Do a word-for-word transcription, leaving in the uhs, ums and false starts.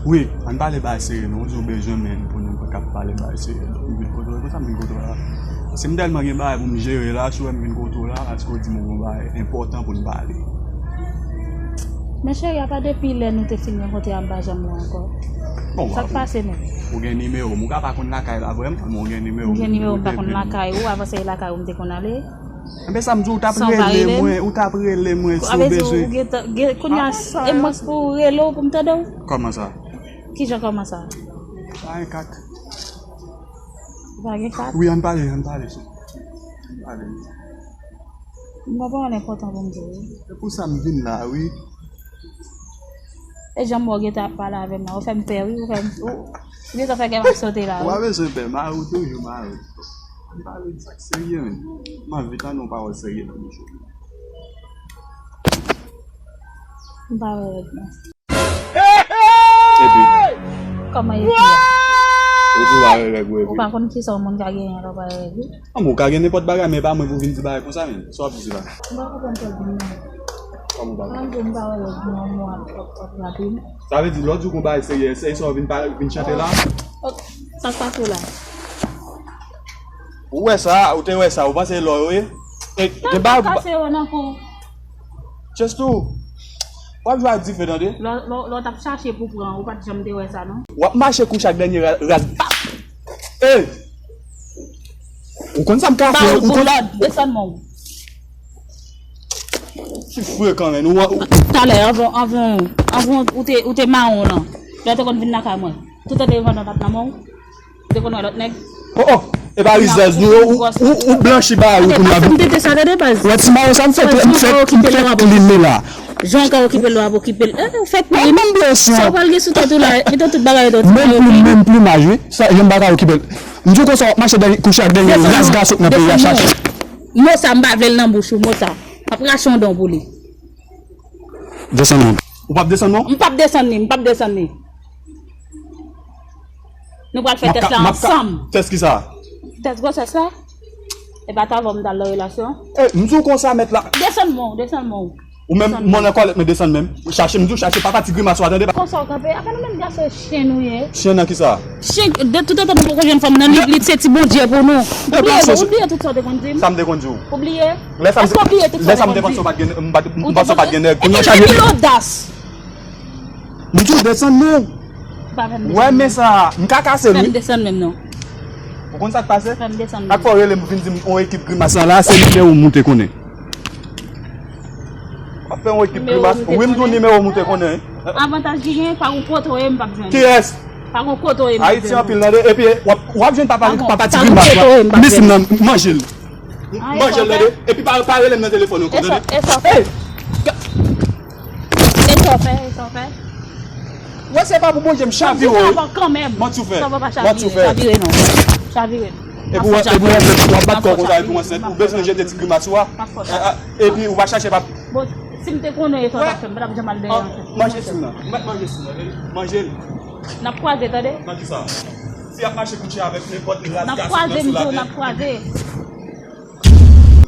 Wi, ann pale bagay serye non. Ou di w bezwen m, men pou nou pa ka pale bagay serye non. M vin kote w, e konsa m vin kote w la. Paske m tèlman gen bagay pou m jere la, si w wè m vin kote w la, paske w di m w gen yon bagay enpòtan pou n pale. Men cheri, apa depi lè nou te fin rankontre a, m pa janm wè w ankò. Bon, sa k pase menm? Ou gen nimewo m. Ou ka pa konn lakay la vrèman, men ou gen nimewo m. M gen nimewo m, m pa konn lakay ou, avan se lakay ou m te konn ale. Enben sa m di w, ou t ap rele mwen, ou t ap rele mwen si w bezwen. Kounye a, e mwen ki pou rele w pou m tande w? Kòman sa? Kijan kòman sa? Pa gen kat. Ou pa gen kat? Wi, ann pale, ann pale, cheri. Ann pale. M gen yon pawòl enpòtan pou m di w, wi. Se pou sa m vin la, wi. E jan m wè w gentan ap pale avè m la, ou fè m pè, wi, ou fè m, ou, ou gentan fè kè m ap sote la, wi. Ou pa bezwen pè, mari w toujou mari w. Ann pale de sa k serye, men. M anvi tande yon pawòl serye nan bouch ou. M pa wè règ non. Epi? Kòman epi a? Ou di w pa wè règ ou epi? Ou pa konn kisa yon moun ka genyen lè w pa wè règ li? Anmwe, ou ka gen nenpòt bagay, men e pa mwen pou vin di bagay konsa, men. Sa w ap di la? M pa konprann sa w di m nan. Kòman w pa konprann? An di w m pa wè règ mwen, mwen ap twòp twòp rapid. Sa vle di, lè w di w gon bagay serye, se sa w vin pa, vin chante la? Ok, sa k pase w la? Ou wè sa, ou te wè sa, ou panse lò yo ye? E, gen bagay pou pa. Sa k pase w nan kou? Chestou, w ap jwe ak dife, tande? Lè, lè, lè w t ap chache pou pran, ou pa t janm te wè sa, non? W ap mache kouche ak dènye ra-, ras. Ey! Ou konn sa m ka fè, ou konn. Desann men w. Ti frekan, men. Ou, ou. Talè, anvan, anvan, anvan, ou te, ou te mawon lan. Lè w te konn vin lakay mwen. Tout an te vann nan tap nan men w. Ou te konn wè lòt nèg. Oh, oh! E pa rizèz nou, ou, ou, ou blanchi ba ou kounye a. Tande, tande, tande, baz. Wè ti mawon sa m fèk, m fèk, m fèk limite la. Jan w ka okipe l, w ap okipe l. Eh, ou fèk plim. Sa w pral gen sou tèt ou la, mete tout bagay yo. Menm plim, menm plimaj, wi. Sa, jan m pa ka okipe l. M di w konsa, w ap mache dènye, kouche ak dènye ras gason k nan peyi a chache. Mo sa, m pa vle l nan bouch ou, mo sa. M ap rache yon dan w pou li. Desann non. Ou p ap desann non? M p ap desann li, m p ap desann li. Nou pral fè tès la ansanm. Tès ki sa? Tès gwosès la? E pa t avè w m t al nan relasyon? Eh, m di w konsa, mèt la. Desann men w, desann men w. Ou menm, mwen nan kòlèt, men desann menm. Chache, m di w chache papa ti grimas ou a, tande pa. Konsa w kanpe, apa nou menm gason chen nou ye? Chen nan ki sa? Chen, de tout tan nou poko jwenn fanm nan, li, li se ti Bondye pou nou. Ou bliye, ou bliye tout sa w te konn di m? Sa m te konn di w? Ou bliye? Èske w bliye tout sa w te konn di m? Lè sa m te panse w pa t gen, m pa t, m panse w pa t gen nèg. Kounye a w chaje. Epi lodas! M di w desann non. Pa fè m desann. Wè men sa, m ka kase l wi. Fè m desann menm non. Ou konn sa k pase? Fè m desann menm. Ak fò w rele m vin di m on ekip grimas lan la, se nimewo m ou te konnen. W ap fè on ekip grimas. Wi, m di w nimewo m ou te konnen. Avantaj ki gen, pa gon kote w ye m p ap jwenn. Kiyès? Pa gon kote w ye m p ap jwenn. Ayiti anpil tande, epi w ap, w ap jwenn papa, papa ti grimas la. Misim nan, manje l. Manje l tande, epi pa, pa rele m nan telefòn ankò tande. Ey! E sa w fè, e sa w fè? Wè se pa pou Bondye m chavire w wi. Manti w fè. Manti w fè. Chavire non. Chavire. Epi w, epi w, w ap bat kò w konsa epi w ansent. Ou bezwen jete ti grimas ou a. Epi ou pa chache pa. Bon, si m te konnen e sa w t ap fè, m pa t ap janm al dèyè ansent. Manje sim nan. Manje sim nan. Manje l. N ap kwaze tande. Nan ki sa? Si y ap mache koutje avèk nenpòt ras gason nan sou latè. N ap kwaze, m di w, n ap kwaze.